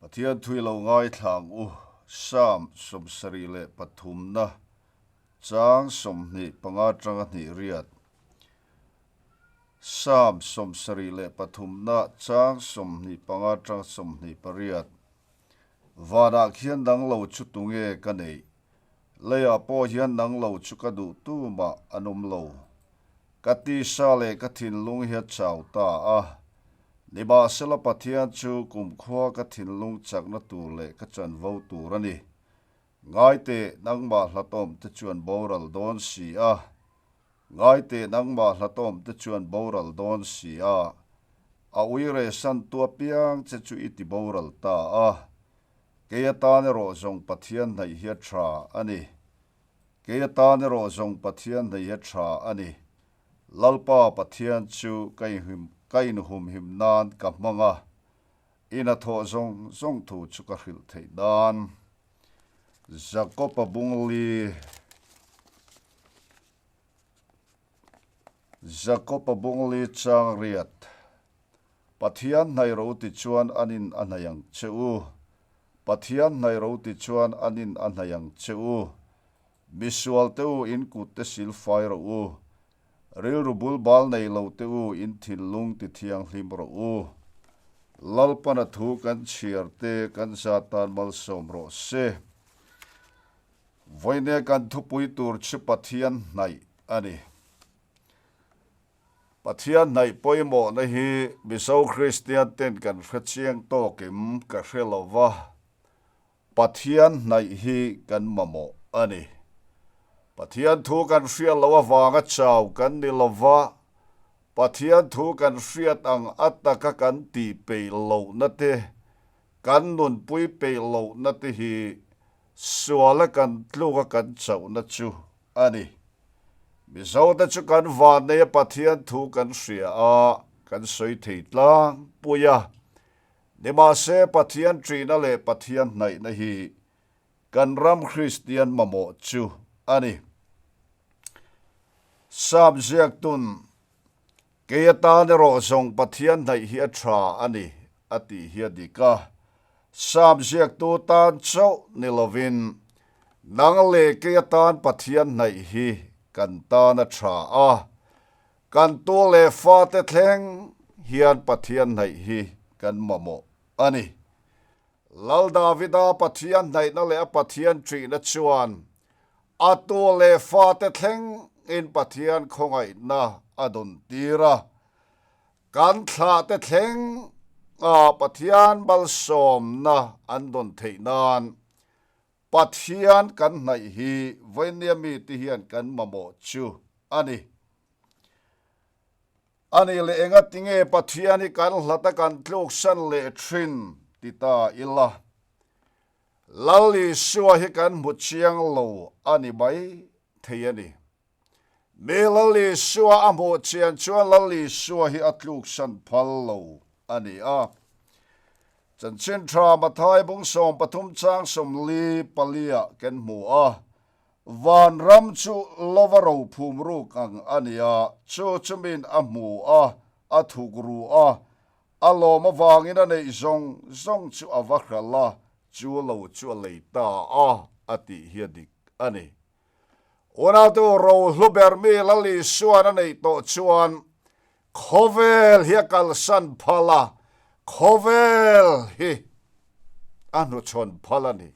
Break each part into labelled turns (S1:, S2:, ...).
S1: Pathian thui lo ngaithla ang u, Psalm 73 na chang 25 atanga hnih riat. Psalm 73 na chang 25 atanga 28. Vanah khian nang lo chu tunge ka neih? Leiah pawh hian nang lo chu ka duh tumah an awm lo. Ka tisa leh ka thinlung hi a chau ta a. Nimahsela Pathian chu kumkhua ka thinlung chakna tur leh ka chanvo tur a ni. Ngaiteh nangmah hlatawm te chuan boral dawn si a. Ngaiteh nangmah hlatawm te chuan boral dawn si a. A uire san tu apiang che chu i ti boral ta a. Kei atan erawh zawng Pathian hnaih hi a tha a ni. Kei atan erawh zawng Pathian hnaih hi a tha a ni. Lalpa Pathian chu ka ka inhumhim nan ka hmang a, i hnathawh zawng zawng thu chu ka hrilh theih nan. Jakob-a bungli Jakob-a bungli chang riat. Pathian hnaih ro ti chuan an in a hnaih ang che u. Pathian hnaih ro ti chuan an in a hnaih ang che u. Misual te u in kut te sil fai rawh u. Rilru bul bal nei lo te u in thinlung ti thianghlim rawh u. Lalpana thu kan chhiar te kan za tan malsawm rawh se. Vawinia kan thupui tur chu Pathian hnaih a ni. Pathian hnaih pawimawhna hi Mizo Kristian ten kan hre chiang tawkim ka hre lo va, Pathian hnaih hi kan mamawh a ni. Pathian thu kan hriat loh avanga chau kan ni lo va, Pathian thu kan hriat ang a taka kan tih peih lohna te, kan nunpui peih lohna te hi suala kan tluka kan chauhna chu a ni. Mizote chu kan vanneia Pathian thu kan hria a, kan sawi thei tlangpui a. Nimahse, Pathian ṭihna leh Pathian hnaihna hi kan ram Kristian mamawh chu a ni. Sam ziaktun, Kei atan erawh zawng Pathian hnaih hi a ṭha a ni, a tih hi a dik a. Sam ziaktu tan chauh ni lovin, nang leh kei atan Pathian hnaih hi kan tan a ṭha a. Kan tu leh fate thleng hian Pathian hnaih hi kan mamawh a ni. Lal Davida Pathian hnaihna leh a Pathian ṭihna chuan a tu leh fate thlengin Pathian khawngaihna a dawn tir a. Kan thlahte thleng a Pathian malsawmna an dawn theih nan Pathian kan hnaih hi vawinia mite hian kan mamawh chu a ni. A nih leh enga tinge Pathian hi kan hlata kan tluksan leh thin ti ta ila. Lal Isua hi kan hmu chiang lo a ni mai thei a ni. Mi Lal Isua a hmuh chian chuan Lal Isua hi a tluksan phal lo a ni a. Chanchin tha Mathai bung 13 chang 44 ah kan hmu a. Vanram chu lova ro phum ruk ang a ni a, chu chu min a hmu a, a thuk ru a, a lawm avangin a neih zawng zawng chu a va hral a, chu lo chu a lei ta a, a tih hi a dik a ni. Unautu rohlu ber mi Lal Isuan a neih tawh chuan khawvel hi a kalsan phal a, khawvel hi a hnuchhawn phal a ni.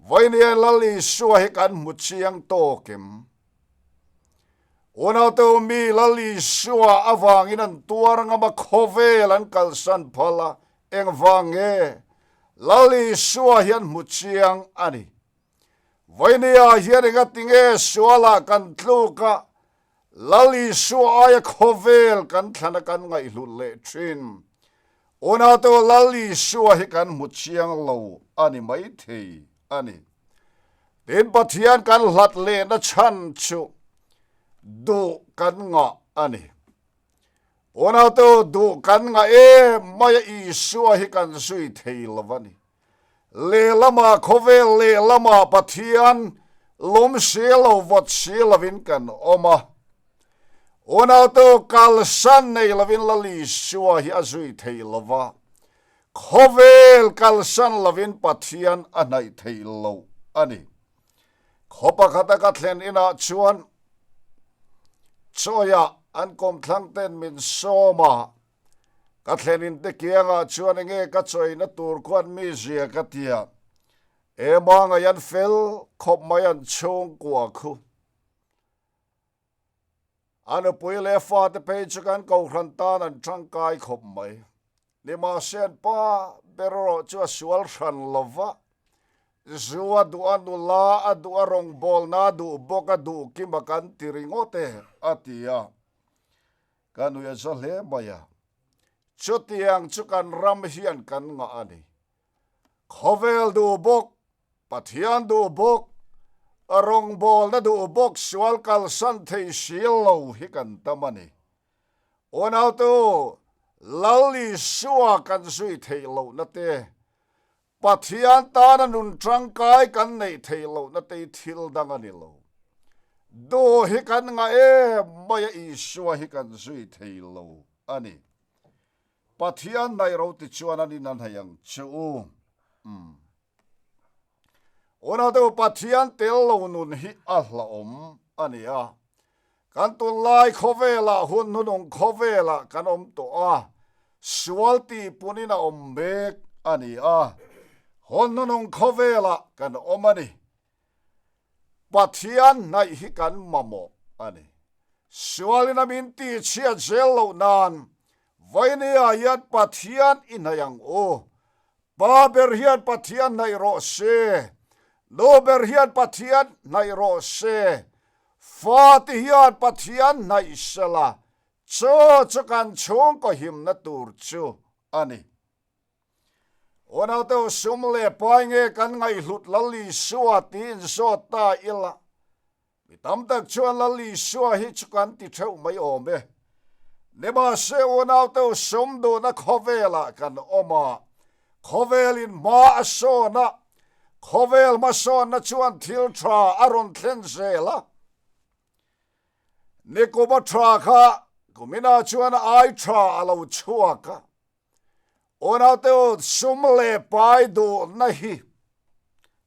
S1: Vawinia Lal Isua hi kan hmu chiang tawk em? Unaute mi Lal Isua avangin an tuar ngam a, khawvel an kalsan phal a, engvang nge? Lal Isua hi an hmu chiang a ni. Vawinia hian engatinge sualah kan tluk a, Lal Isua aia khawvel kan thlan a kan ngaihhlut leh thin. Unaute Lal Isua hi kan hmu chiang lo a ni maithei a ni. Tin Pathian kan hlat lehna chhan chu duh kan ngah a ni. Unaute duh kan ngah em mai a Isua hi kan zui thei lo a ni. Lehlamah khawvel lehlamah Pathian lawm si lo vawt si lovin kan awm a. Unautu kalsan nei lovin Lal Isua hi a zui thei lo va. Khawvel kalsan lovin Pathian a hnaih theih loh a ni. Khaw pakhata ka thlen inah chuan chawiah an kawmthlang ten min sawm a, ka thlen in te kiangah chuan enge ka chawina tur khuan mi zia ka tia, Ema ngaih an fel khawp mai an chhungkua khu. A nupui leh fate phei chu kan kohhran tan an tangkai khawp mai. Nimahse an pa ber erawh chu a sual hran lo va, zu a duh a, nula a duh a, rawngbawlna a duh bawk a, duh kim a kan ti ringawt e, a ti a. Ka nuih a za hle mai a. Chutiang chu kan ram hian kan ngah a ni. Khawvel duh bawk, Pathian duh bawk, rawngbawlna duh bawk sual kalsan thei si lo hi kan tam a ni. Unautu, Lal Isua kan zui theih lohna te, Pathian tana nun tangkai kan neih theih lohna te hi thil dang a ni lo. Duh hi kan ngah em mai a Isua hi kan zui thei lo a ni. Pathian hnaih ro ti chuan an in a hnaih ang che u. Umm. Unau te u, Pathian tel lo nun hi a hlauhawm a ni a. Kan tunlai khawvelah hun hnunung khawvelah kan awm tawh a, sual tih punin a awm mek a ni a. Hun hnunung khawvelah kan awm a ni. Pathian hnaih hi kan mamawh a ni. Sualin a min tihchhiat zel loh nan Vainia hian Pathian i hnaih ang u. Pa ber hian Pathian hnaih rawh se, nu ber hian Pathian hnaih rawh se, fate hian Pathian hnaih sela, chu chu kan chhungkaw himna tur chu a ni. Unaute sum leh pai nge kan ngaihhlut Lal Isua tiin zawt ta ila, mi tam tak chuan Lal Isua hi chu kan ti theuh mai awm e. Nimahse unaute sum duhna khawvelah kan awm a, khawvelin hma a sawn a, khawvel hmasawnna chuan thil tha a rawn thlen zel a. Nikum a tha kha kuminah chuan ai tha a lo chhuak a. Unaute u, sum leh pai duhna hi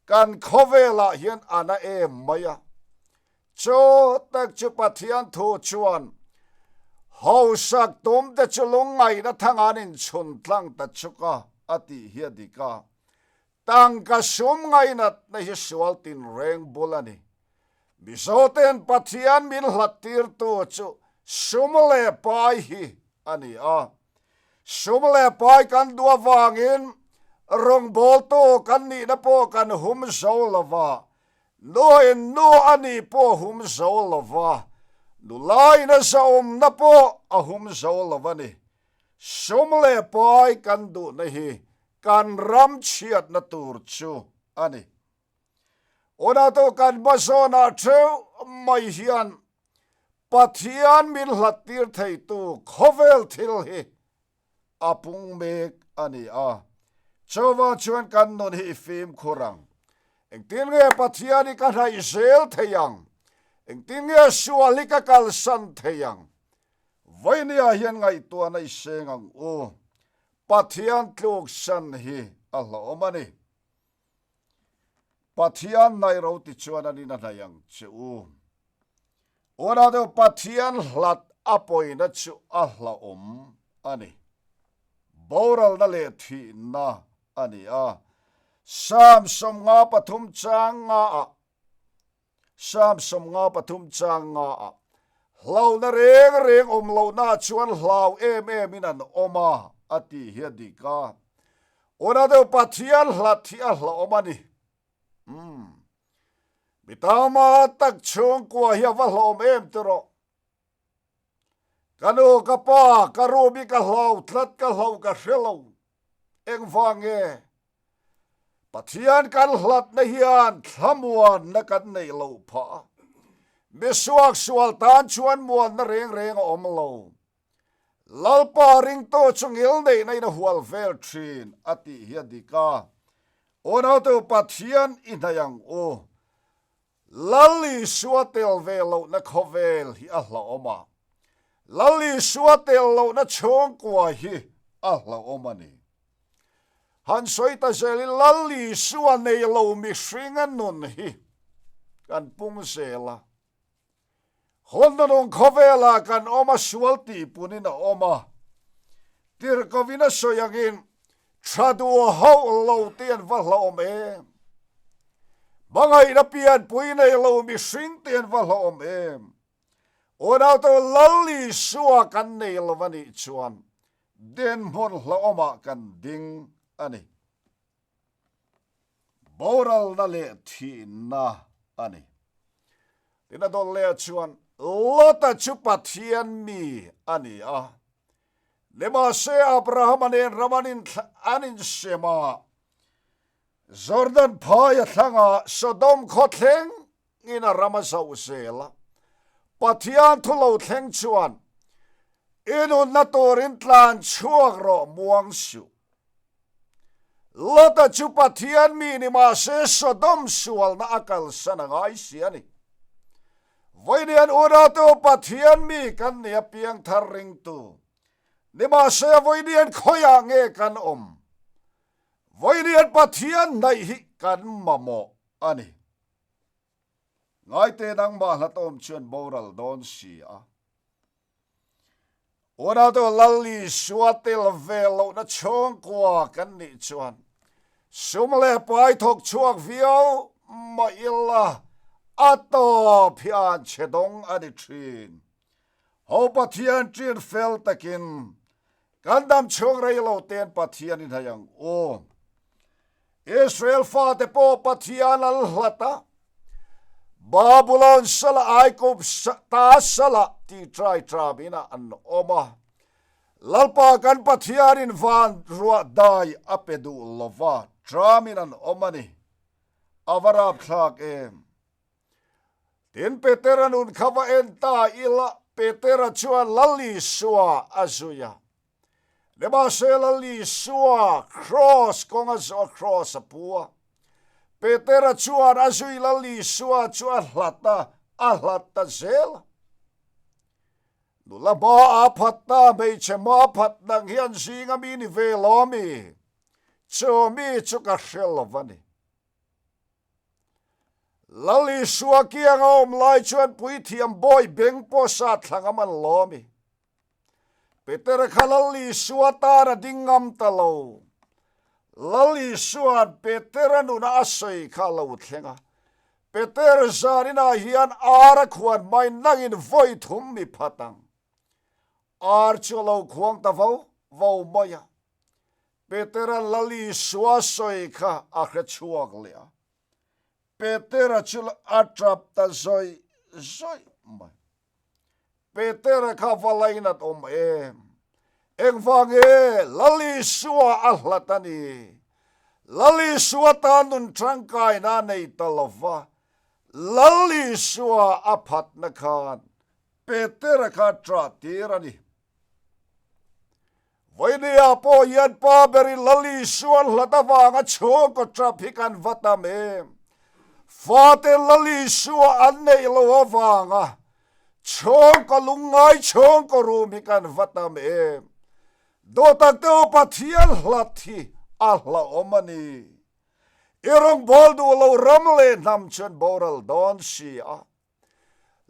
S1: kan khawvelah hian a na em mai a. Chu tak chu Pathian thu chuan hausak tumte chu lungngaihna thanga an inchhun tlang ta chuk a, a tih hi a dik a. Tangka sum ngainatna hi sual tinreng bul a ni. Mizote'n Pathian min hlattirtu chu sum leh pai hi a ni a. Sum leh pai kan duh avangin rawngbawltu kan nihna pawh kan hum zo lo va, nuin nu a nih pawh a hum zo lo va, nulain a zahawmna pawh a hum zo lo a ni. Sum leh pai kan duhna hi kan ram chhiatna tur chu a ni. Unautu kan hmasawnah theuh mai hian Pathian min hlattir theitu khawvel thil hi a pung mek a ni a. Chuvang chuan kan nun hi i fimkhur ang. Engtin nge Pathian hi ka hnaih zel thei ang? Engtin nge sual hi ka kalsan thei ang? Vawinia hian ngaihtuahna i seng ang u. Pathian tluksan hi a hlauhawm a ni. Pathian hnaih ro ti chuan an in a hnaih ang che u. Unau deuh Pathian hlat a pawina chu a hlauhawm a ni. Boralna leh thihna a ni a. Psalm 53 chang nga ah Psalm 53 chang nga ah Hlauhna reng reng awm lohna chuan hlau em em in an awm a, a tih hi a dik a. Una deuh Pathian hlat hi a hlauhawm a ni. Umm. Mi tama tak chhungkua hi a va hlauhawm em ti rawh. Ka nu, ka pa, ka room hi ka hlau tlat, ka hlauh ka hre lo. Engvang nge? Pathian kan hlatna hian thlamuanna kan neih loh phah a. Mi suaksual tan chuan muanna reng reng a awm lo. Lalpa ringtu chu ngilneihna in a hual vel thin a tih hi a dik a. Unautu Pathian i hnaih ang u. Lal Isua tel ve lohna khawvel hi a hlauhawm a, Lal Isua tel lohna chhungkua hi a hlauhawm a ni. Han sawi ta zel i Lal Isua nei lo mihringa nun hi kan pung zel a. Hawnna nung khawvelah kan awm a, sual tihpunin a awm a. Tirhkovin a sawi angin tha duh hauh lo te an va hlauhawm em? Hmangaihna pianpui nei lo mihring te an va hlauhawm em? Unaute Lal Isua kan nei lo a nih chuan dinhmun hlauhawmah kan ding a ni. Boralna leh thihna a ni. Tin a dawt leh chuan Lota chu Pathian mi a ni a. Nimahse Abrahama nen ram an in an insem a, Jordan phai a thlang a, Sodom khaw thleng in a ram a zoh zel a. Pathian thu lo thleng chuan i nunna turin tlan chhuak rawh muang suh. Lota chu Pathian mi ni mahse Sodom sualna a kalsan a ngai si a ni. Vawiin unautu Pathian mi kan ni a piangthar ringtu ni mahse vawiin khawiah nge kan awm? Vawiin Pathian hnaih hi kan mamawh a ni. Ngaite nangmah hlatawm chuan boral dawn si a. Unaute Lal Isua tel ve lohna chhungkua kan nih chuan sum leh pai thawk chhuak viau mah ila a tawp hian chhe dawng a ni thin. Ho Pathian ṭin fel takin kan dam chhung rei lo ten Pathian in hai ang u. Israel fate pawh Pathian an hlat a, Babulon sala Aikup ta sala ti trai tram inah an awm a. Lalpa kan Pathianin van ruah dai a pe duh lova tramin an awm a ni. A va rapthlak em! Tin, Petera nun kha va en ta ila, Petera chuan Lal Isua a zui a. Nimahse Lal Isua kraws kawng a zawh a, kraws a pu a. Petera chuan a zui Lal Isua chu a hlat a, a hlat ta zel a. Nula hma a phat ta, hmeichhe hma a phat nang hian zinga mi ni ve lo mi? Chu mi chu ka hre lo va ni. Lal Isua kiang a awm lai chuan puithiam bawi beng pawh sat thla ngam an lawm i. Petera kha Lal Isua tan a ding ngam ta lo. Lal Isua'n Petera nuna a sawi kha a lo thleng a. Peter zaninah hian ar a khuan mai nangin vawi thum mi phat ang. Ar chu a lo khuang ta vo vo mai a. Petera Lal Isua sawi kha a hre chhuak leh a. Petera chu a tap ta zawih zawih mai. Petera kha va lainat awm em? Engvang nge Lal Isua a hlat a ni? Lal Isua tan nun tangkaina a nei ta lo va, Lal Isua a phatna khan Petera kha ṭah tir a ni. Vawinia pawh hian pa berin Lal Isuan hlat avanga chhungkaw ṭap hi kan va tam em? Fate Lal Isua an neih loh avanga chhungkaw lungngai chhungkaw rum hi kan va tam em? Dawtak te u Pathian hlat hi a hlauhawm a ni. I rawngbâwl duh lo ram leh hnam chuan boral dawn si a.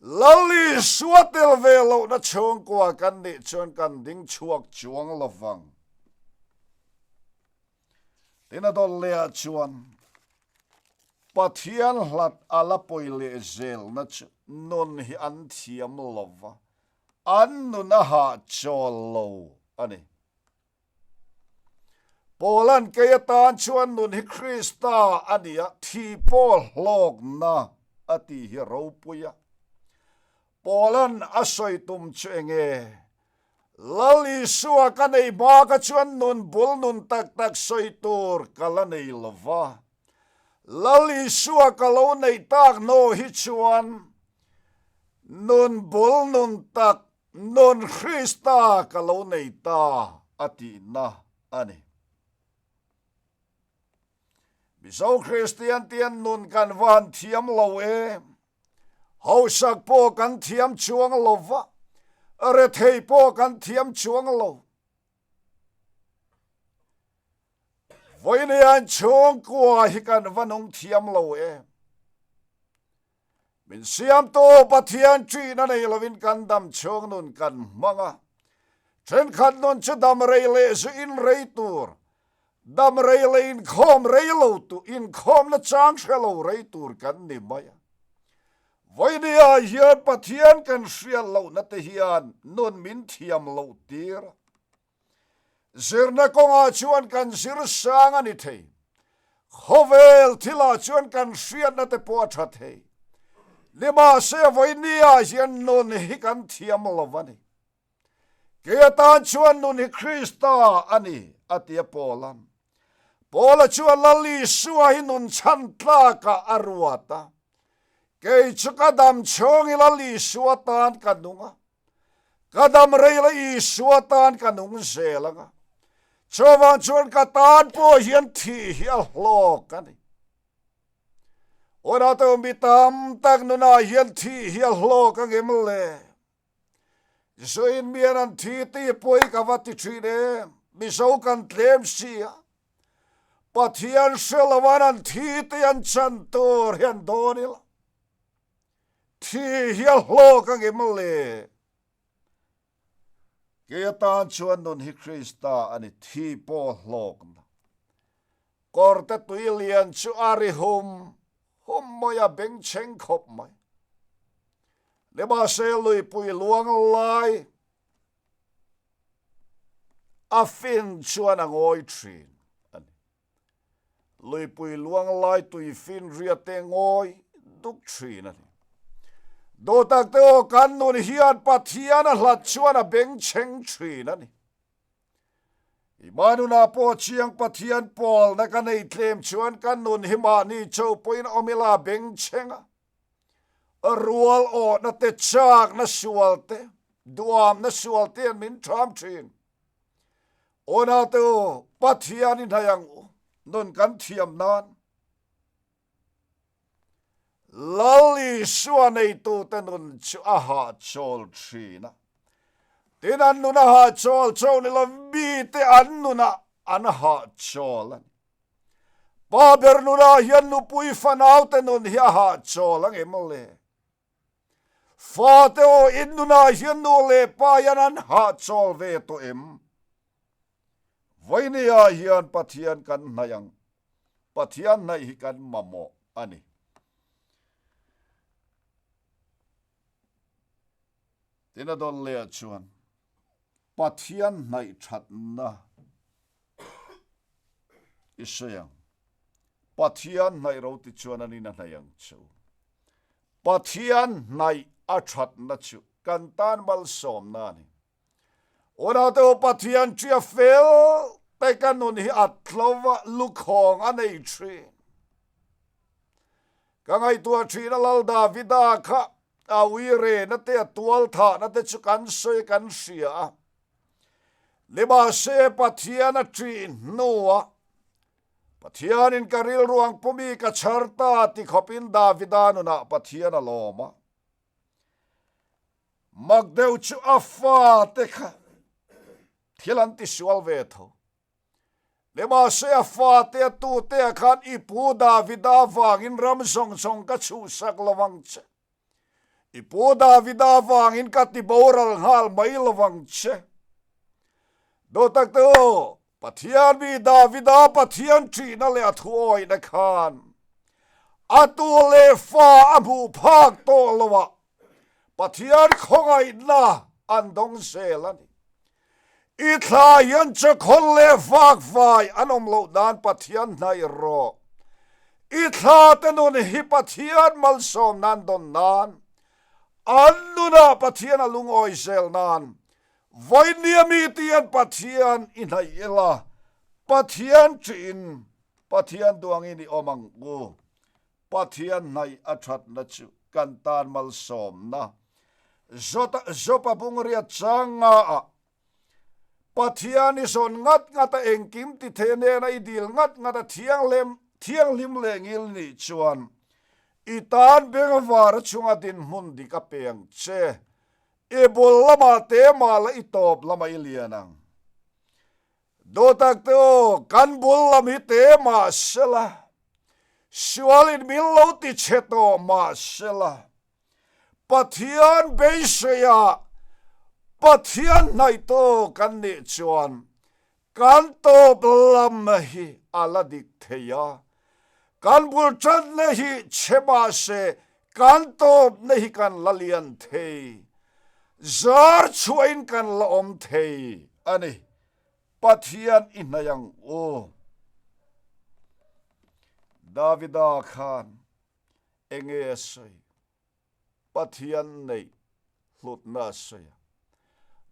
S1: Lal Isua tel ve lohna chhungkua kan nih chuan kan ding chhuak chuang lo vang. Tin a dawt lehah chuan Pathian hlat a la pawi leh zelna chu nun hi an thiam lo va, an nun a hahchawl lo a ni. Paula'n kei atan chuan nun hi Krista a ni a, thi pawh hlawkna a tih hi a ropui a. Paula'n a sawi tum chu eng nge? Lal Isua ka nei baka chuan nun bul nun tak tak sawi tur ka la nei lo va. Lal Isua ka lo neih tak hnu hi chuan nun bul nun tak Nun Krista ka lo nei ta a tihna a ni. Mizo Kristian tian nun kan va han thiam lo em? Hausak pawh kan thiam chuang lo va, rethei pawh kan thiam chuang lo. Vawinia chhungkua hi kan va nung thiam lo em? Min siamtu Pathian ṭihna nei lovin kan dam chhung nun kan hmang a. Ṭhenkhat nun chu dam rei leh zu in rei tur, dam rei leh inkhawm rei lo tur, inkhawmna chang hre lo rei tur kan ni mai a. Vawinia hian Pathian kan hriat lohna te hian nun min thiam loh tir a. Zirna kawngah chuan kan zir sang a ni thei. Khawvel thilah chuan kan hriatna te pawh a tha thei. Nimahse vawinia hian nun hi kan thiam lo a ni. Kei atan chuan nun hi Krista a ni, a ti a Paula'n. Paula chuan Lal Isua hi nun chhan tlakah a ruat a. Kei chu ka dam chhung i Lal Isua tan ka nung a. Ka dam rei la Isua tan ka nung zel ang a, chuvang chuan ka tan pawh hian thih hi a hlawk a ni. Unau te mi tam tak nunah hian thih hi a hlawk ang em le? Zuin mian an thi tih pawi ka va ti thin em? Mizo kan tlem si a, Pathian hre loan an thi tih an chan tur hi an dawn ila. Thi hi a hlawk ang em le? Kei atan chuan nun hi Krista a ni, thi pawh hlawkna. Kawrte tui lian chu a ri hum hum mai a, bengchheng khawp mai. Nimahse luipui luang lai a fin chuan a ngawi thin a ni. Luipui luang lai tui finriat te ngawi duk thin a ni. Duhtak te aw kan nun hian Pathian a hlat chuan a bengchheng thin a ni. I manunah pawh chiang Pathian pawlna ka nei tlem chuan ka nun hi mahni cho pawhin awm ila bengchheng a. Rual awhna te chakna sual te duamna sual te hian min ṭham thin. Unaute u, Pathian i hnaih ang u, nun kan thiam nan. Lal Isua neitute nun chu a hahchawl thin a. Tin, an nun a hahchawl cho ni lo, mite an nunah an hahchawl a ni. Pa ber nunah hian nupui fanaute nun hi a hahchawl ang em le? Fate aw in nunah hian nu leh pa hian an hahchawl ve tawh em? Vawinia hian Pathian kan hnaih ang. Pathian hnaih hi kan mamawh a ni. Tin a dawn leh ah chuan Pathian hnaih thatna i sawi ang. Pathian hnaih ro ti chuan an in a hnaih ang che u. Pathian hnaih a thatna chu kan tan malsawmna a ni. Unaute u Pathian ṭia fel te ka nun hi a tlo va, lukhawng a nei ṭhin. Ka ngaihtuah ṭhin a Lal Davida kha a uirena te a tualthahna te chu kan sawi kan hria a. Nimahse Pathian a ṭih hnuah Pathianin ka rilru ang pumi ka chhar ta ti khawpin Davida nunah Pathian a lawm a. Mak deuh chu a fate kha thil an tisual ve tho. Nimahse a fate a tute ah khan i pu Davida vangin ram zawng zawng ka chhuhsak lo ang che. I pu Davida vangin ka ti boral nghal mai lo ang che. Duhtak te u, Pathian mi Davida Pathian ṭihna leh a thuawihna khan a tu leh fa a hmuh phak tawh lo ah Pathian khawngaihna an dawng zel a ni. I thla hian chawkhawl leh vakvai an awm loh nan Pathian hnaih rawh. I thla te nun hi Pathian malsawm nan dawn nan, an nunah Pathian a lungawi zel nan, vawinia mi tian Pathian i hnaih ila, Pathian ṭihin Pathian duangin i awm ang u. Pathian hnaih a ṭhatna chu kan tan malsawmna. Jopa bungriat chang ngaah Pathian i zawn ngat ngat a engkim ti thei nena i dil ngat ngat a thianghlim thianghlim leh ngil nih chuan i tan bengvar chunga dinhmun dik a pe ang che. I bul lamah te mah la i tawp lamah i lian ang. Duhtak te u, kan bul lam hi te mah sela, sualin min lo ti chhe tawh mah sela, Pathian beiseia Pathian hnaihtu kan nih chuan kan tawp lam hi a la dik thei a. Kan bul tanna hi chhe mah se kan tawpna hi kan la lian thei. Zar chhuahin kan la awm thei a ni. Pathian i hnaih ang u. Davida khan enge a sawi? Pathian neih hlutna a sawi a.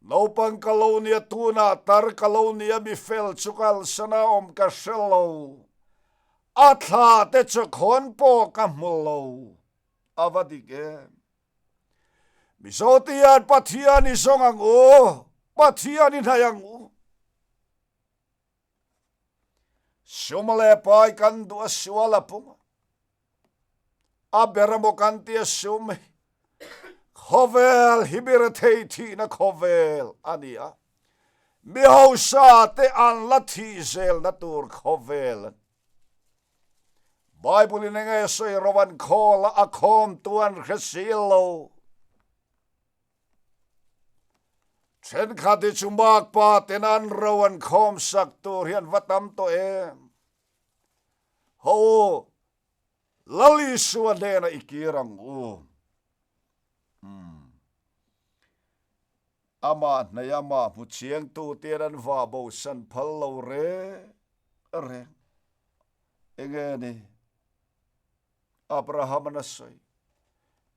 S1: Naupang ka lo nia tunah tar ka lo nia mi fel chu kalsan a awm ka hre lo. A thla te chu khawn pawh ka hmu lo. A va dik em? Mizo te hian Pathian i zawng ang u, Pathian i hnaih ang u. Sum leh pai kan duh a sual a pung a. A ber emaw kan ti a sum hi khawvel hi mi rethei thihna khawvel a ni a. Mi hausa te an la thih zelna tur khawvel a ni. Bible in enge sawi ro an khawl a, a khawmtu an hre si lo. Thenkhat hi chu makpa ten an ro an khawm sak tur hi an va tam tawh em. Ho u, Lal Isua hnenah i kir ang u. Umm. Amah hnaih amah hmu chiangtu ten an vah bosan phal lo reng reng. Enge ni? Abraham-an a sawi.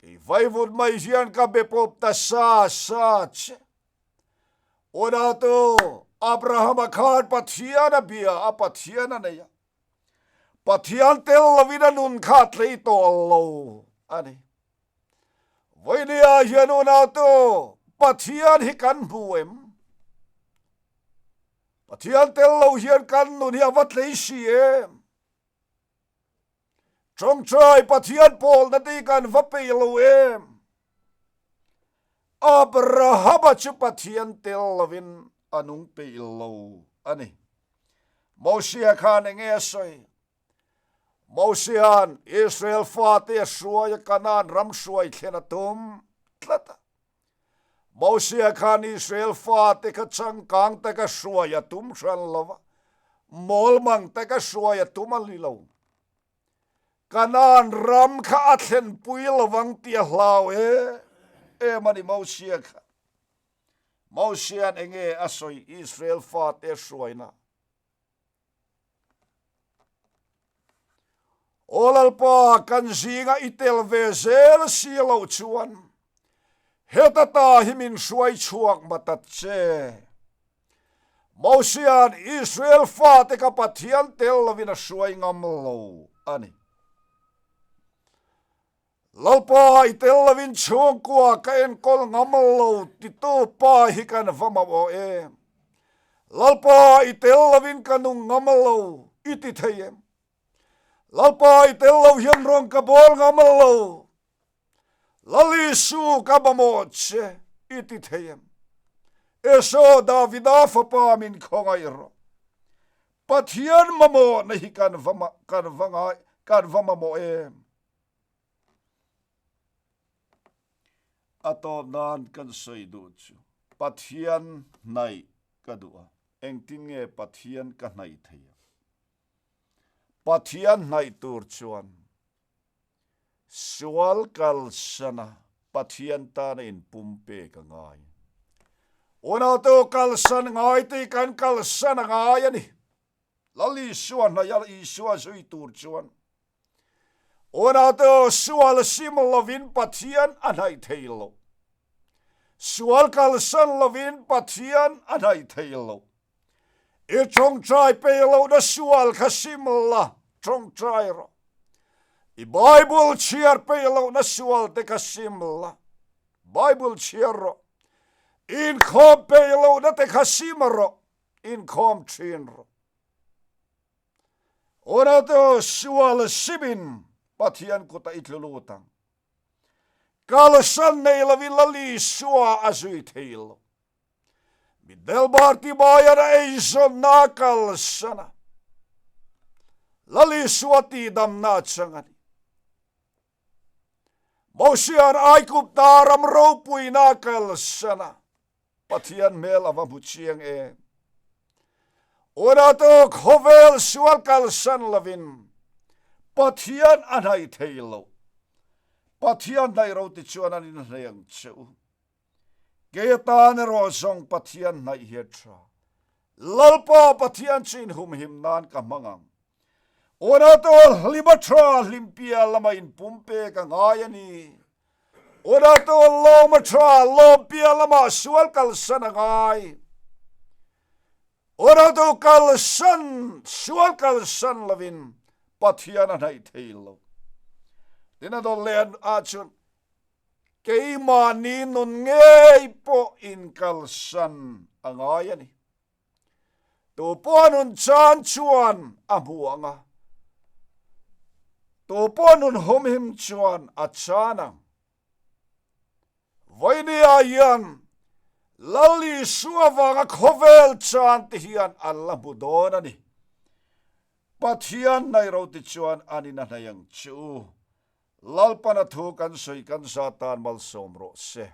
S1: Kei vaivut mai hian ka be pawp ta sa sa che. Unautu, Abraham-a khan Pathian a bia a, Pathian a nei a. Pathian tel lovin a nun kha a tlei tawh lo a ni. Vawinia hian unautu, Pathian hi kan hmu em? Pathian tel lo hian kan nun hi a va tlei si em? Tawngtai Pathian pawlna te hi kan va peih lo em? Abrahama chu Pathian tel lovin a nung peih lo a ni. Mosia khan enge a sawi? Mosia'n Israel fate a hruai a Kanaan ram hruai thlen a tum tlat a. Mosia khan Israel fate kha changkang taka hruai a tum hran lo va, mawlmang taka hruai a tum a ni lo. Kanaan ram kha a thlenpui lovang tih a hlau em em a ni Mosia kha. Mosia'n enge a sawi Israel fate a hruaina? Aw Lalpa, kan zinga i tel ve zel si loh chuan heta ta hi min hruai chhuak matat che. Mosia'n Israel fate kha Pathian tel lovin a hruai ngam lo a ni. Lalpa i tel lovin chhungkua ka enkawl ngam lo titu pa hi kan va mamawh em? Lalpa i tel lovin ka nung ngam lo i ti thei em? Lalpa i tel lo hian rawng ka bawl ngam lo. Lal Isu ka mamawh che i ti thei em? Esau Davida fapa min khawngaih rawh. Pathian mamawhna hi kan va kan va ngai kan va mamawh em? A tawp nan kan sawi duh chu Pathian hnaih ka duh a, engtin nge Pathian ka hnaih thei ang? Pathian hnaih tur chuan sual kalsana Pathian tana inpumpek a ngai. Unautu kalsan ngai te hi kan kalsan a ngai a ni. Lal Isua hnaih a Isua zui tur chuan Unaute sual sim lovin Pathian a hnaih thei lo. Sual kalsan lovin Pathian a hnaih thei lo. I tawngtai pe lohna sual kha sim la, tawngtai rawh. I Bible chhiar pe lohna sual te kha sim la, Bible chhiar rawh. Inkhawm pe lohna te kha sim rawh. Inkhawm thin rawh. Unaute sual simin Pathian kutah i tlu lut ang. Kalsan nei lovin Lal Isua a zui thei lo. Mitdel Bartimaian a eizawnna a kalsan a, Lal Isua tihdamna a chang a ni. Mosia'n Aigupta ram ropuina a kalsan a, Pathian hmel a va hmu chiang em? Unautu khawvel sual kalsan lovin Pathian a hnaih thei lo. Pathian hnaih ro ti chuan an inhnaih ang che u. Kei atan erawh zawng Pathian hnaih hi a tha. Lalpa Pathian chu inhumhim nan ka hmang ang. Unautu hlim a tha, hlim piah lama inpumpek a ngai a ni. Unautu lawm a tha, lawm piah lama sual kalsan a ngai. Unautu kalsan, sual kalsan lovin Pathian a hnaih thei lo. Tin a dawt leh ah chuan keimahni nun ngei pawh inkalsan a ngai a ni. Tu pawh nun chan chuan a hmu ang a, tu pawh nun humhim chuan a chan ang. Vawinia hian Lal Isua vanga khawvel chan te hian an la hmu dawn a ni. Pathian hnaih ro ti chuan an in a hnaih ang che u. Lalpana thu kan sawi kan za tan malsawm rawh se.